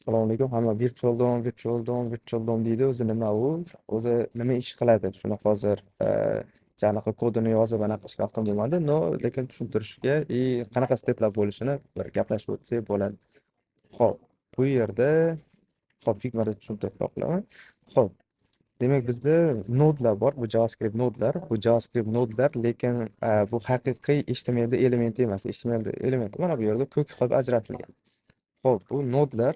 Assalomu alaykum. Hamma virtual DOM, virtual DOM, virtual DOM deydi. O'zi nima u? O'zi nima ish qiladi? Shuni hozir anaqa kodini yozib anaqa qilishga vaqtim bo'lmadi. Но, lekin tushuntirishga и qanaqa steplar bo'lishini bir gaplashib o'tsak bo'ladi. Xo'p, bu yerda, xo'p, Figmada tushuntirib qilaman. Xo'p, demak, bizda nodlar bor. Bu JavaScript nodlar. Bu JavaScript nodlar, lekin bu haqiqiy HTMLda elementi emas. HTMLda elementi mana bu yerda ko'k qilib ajratilgan. Xo'p, bu nodlar,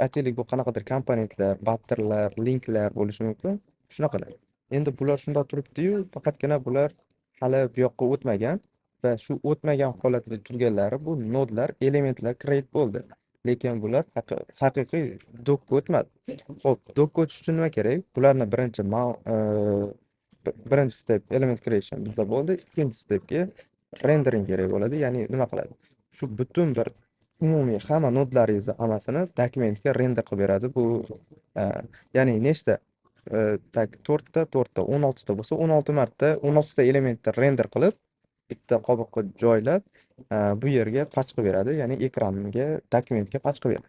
aytaylik, bu qanaqadir komponentlar, buttonlar, linklar bo'lishi mumkin. Shunaqalar. Endi bular shundoq turibdi-yu, faqatgina bular hali bu yoqqa o'tmagan va shu o'tmagan holatida turganlari bu nodlar, elementlar create bo'ldi. Lekin bular haqiqiy DOMga o'tmadi. Xo'p, DOMga o'tish uchun nima kerak? Bularni birinchi birinchi step element creation bizda bo'ldi. Ikkinchi stepga rendering kerak bo'ladi. Ya'ni nima qiladi? Shu butun bir umumiy hamma nodlaringizni hammasini dokumentga render qilib beradi. Bu ya'ni nechta, так, to'rtta, to'rtta, 16 ta bo'lsa, 16 marta 16 ta elementni render qilib, bitta qobiqqa joylab, bu yerga patch qilib beradi, ya'ni ekranga, dokumentga patch qilib beradi.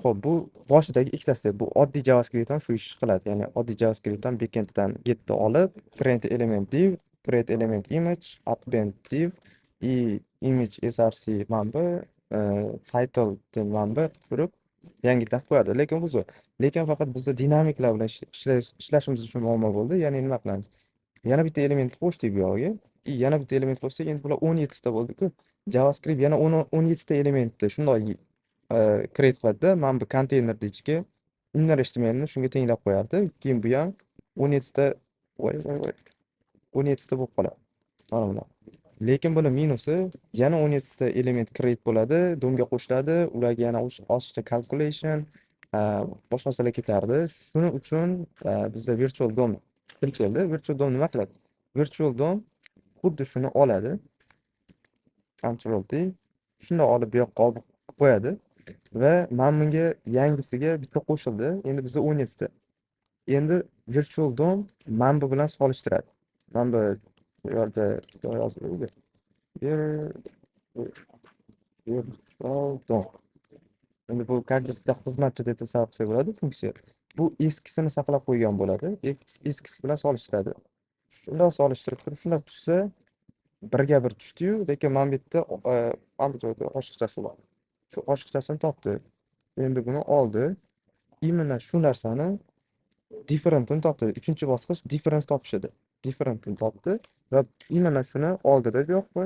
Ho'p, bu boshidagi ikkita step. Bu oddiy JavaScript ham shu ishni qiladi, ya'ni oddiy JavaScript ham backenddan getni olib, create element div, create element image, append div и image src mana bu title mana bu turib yangidan qo'yadi. Lekin bu zo'r, lekin faqat bizda dinamiklar bilan ishlashimiz uchun muammo bo'ldi. Ya'ni nima qilamiz? Yana bitta element qo'shdik bu yog'iga и yana bitta element qo'shsak, endi bular 17 ta bo'ldi-ku. JavaScript yana 17 ta elementni shundoq create qiladida, mana bu konteynerni ichiga inner HTMLni shunga tenglab qo'yardi. Keyin bu ham 17 ta, voy voy voy, 17 ta bo'lib qoladi mana bular. Lekin buni minusi, yana 17 ta element create bo'ladi, DOMga qo'shiladi, ularga yana oshiqcha calculation, boshqa narsalar ketardi. Shuning uchun bizda virtual DOM keldi. Virtual DOM nima qiladi? Virtual DOM xuddi shuni oladi. Ctrl T, shundoq olib bu yoqqa olib qo'yadi va mana bunga yangisiga bitta qo'shildi. Endi bizda 17 ta. Endi virtual DOM mana bu bilan solishtiradi. Mana bu yerda yozib, virtual DOM. Endi bu как bitta xizmatchi deb tasavvur qilsak bo'ladi, funksiya. Bu eskisini saqlab qo'ygan bo'ladi. Eskisi bilan solishtiradi. Shundoq solishtirib turib, shundoq tushsa, birga bir tushdi-yu, lekin mana bu yerda, mana bu joyda oshiqchasi bor. Shu oshiqchasini topdi. Endi buni oldi. Именно shu narsani differentini topdi. Uchinchi bosqich difference topish edi. Differentini topdi va именно shuni oldida bu yoqqa,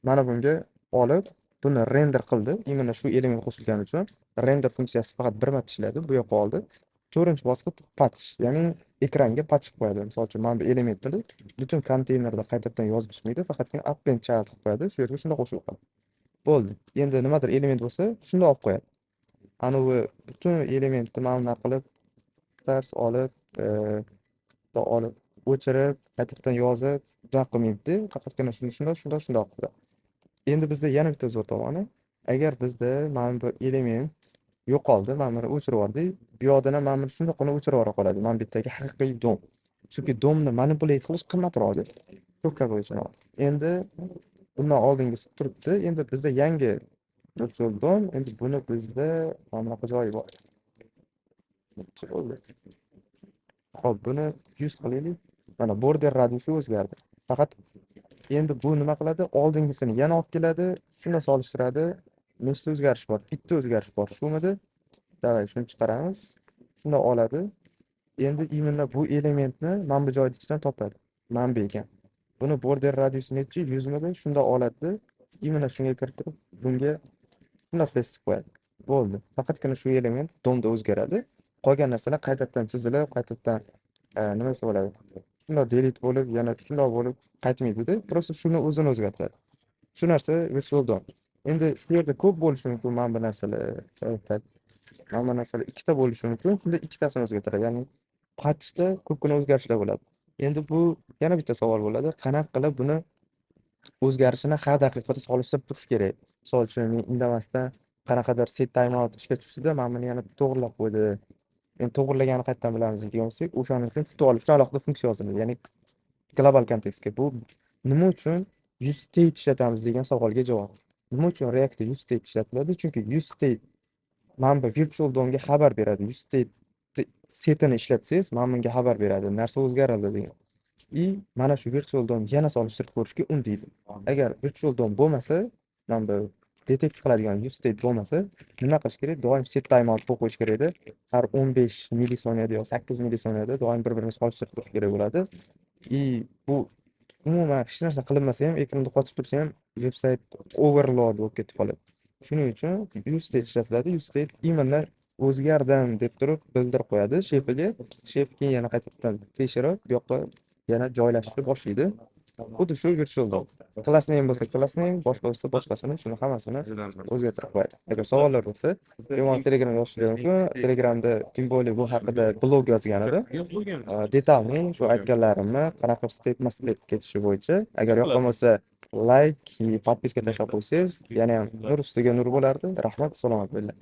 mana bunga olib, buni render qildi. Именно shu element qo'shilgani uchun render funksiyasi faqat bir marta ishladi. Bu yoqqa oldi. To'rtinchi bosqich patch, ya'ni ekranga patch qilib qo'yadi. Misol uchun, mana bu elementni butun konteynerda qaytadan yozib chiqmaydi, faqatgina append child qilib qo'yadi. Shu yerga shundoq qo'shilib qoladi. Bo'ldi. Endi nimadir element bo'lsa, shundoq olib qo'yadi. Anavi butun elementni mana bunaqa qilib tars olib, bundoq olib, o'chirib, qaytadan yozib, bunaqa qilmaydida, faqatgina shuni shundoq, shundoq, shundoq qiladi. Endi bizda yana bitta zo'r tomoni, agar bizda mana bu element yo'qoldi, mana buni o'chirib yubordik, bu yoqdan ham mana buni shundoqqina o'chirib yubora qoladi. Mana bu yerdagi haqiqiy DOM. Chunki DOMni manipulate qilish qimmatroqda. Ko'p calculation. Endi bundan oldingisi turibdi. Endi bizda yangi virtual DOM, endi buni bizda mana bunaqa joyi bor. Necha bo'ldi? Xo'p, buni 100 qilaylik. Mana border radiusi o'zgardi. Faqat endi bu nima qiladi? Oldingisini yana olib keladi, shunda solishtiradi. Nechta o'zgarish bor? Bitta o'zgarish bor. Shumidi? Давай, shuni chiqaramiz. Shunda oladi. Endi именно bu elementni mana bu joyni ichidan topadi. Mana bu ekan. Buni border radiusi nechi? 100 midi? Shunda oladi. Именно shunga kiritib, bunga shundoq paste qilib qo'yadi. Bo'ldi. Faqatgina shu element DOMda o'zgaradi. Qolgan narsalar qaytadan chizilib, qaytadan, nima desa bo'ladi? Shundoq delete bo'lib, yana shundoq bo'lib qaytmaydi-da. Просто shuni o'zini o'zgartiradi. Shu narsa virtual DOM. Endi shu yerda ko'p bo'lishi mumkin mana bu narsalar. Mana bu narsalar ikkita bo'lishi mumkin. Shunda ikkitasini o'zgartiradi. Ya'ni patchda ko'pgina o'zgarishlar bo'ladi. Endi bu yana bitta savol bo'ladi. Qanaqa qilib buni o'zgarishini har daqiqada solishtirib turish kerak? Misol uchun, men indamasdan qanaqadir set timeout ishga tushdida, mana buni yana to'g'rilab qo'ydi. Endi to'g'rilaganini qayerdan bilamiz degan bo'lsak, o'shaning uchun tutib olish uchun alohida funksiya yoziladi. Ya'ni global kontekstga. Bu nima uchun use state ishlatamiz degan savolga javob. Nima uchun Reactda use state ishlatiladi? Chunki use state Mana bu virtual DOMga xabar beradi. Use state setini ishlatsangiz, mana bunga xabar beradi. Narsa o'zgarildi degan. И mana shu virtual DOM yana solishtirib ko'rishga undaydi. Agar virtual DOM bo'lmasa, mana bu detect qiladigan use state bo'lmasa, nima qilish kerak? Doim set timeout qo'yib qo'yish kerak edi. Har 15 millisoniyada yo 8 millisoniyada doim bir-birini solishtirib turish kerak bo'ladi. И bu umuman hech narsa qilinmasa ham, ekranda qotib tursa ham, veb-sayt overload bo'lib ketib qoladi. Shuning uchun use state ishlatiladi. Use state именно o'zgardim deb turib bildirib qo'yadi shefiga. Shef keyin yana qaytadan tekshirib, bu yoqqa yana joylashishni boshlaydi. Xuddi shu virtual DOM. Class name bo'lsa class name, boshqa bo'lsa boshqasini, shuni hammasini o'zgartirib qo'yadi. Agar savollar bo'lsa, bemalol Telegramga yozishingiz mumkin. Telegramda тем более bu haqida blog yozgan edi. Детальный shu aytganlarimni qanaqa qilib stepma step ketishi bo'yicha. Agar yoqqan bo'lsa, like, подписка tashlab qo'ysangiz, yana ham nur ustiga nur bo'lardi. Rahmat, salomat bo'linglar.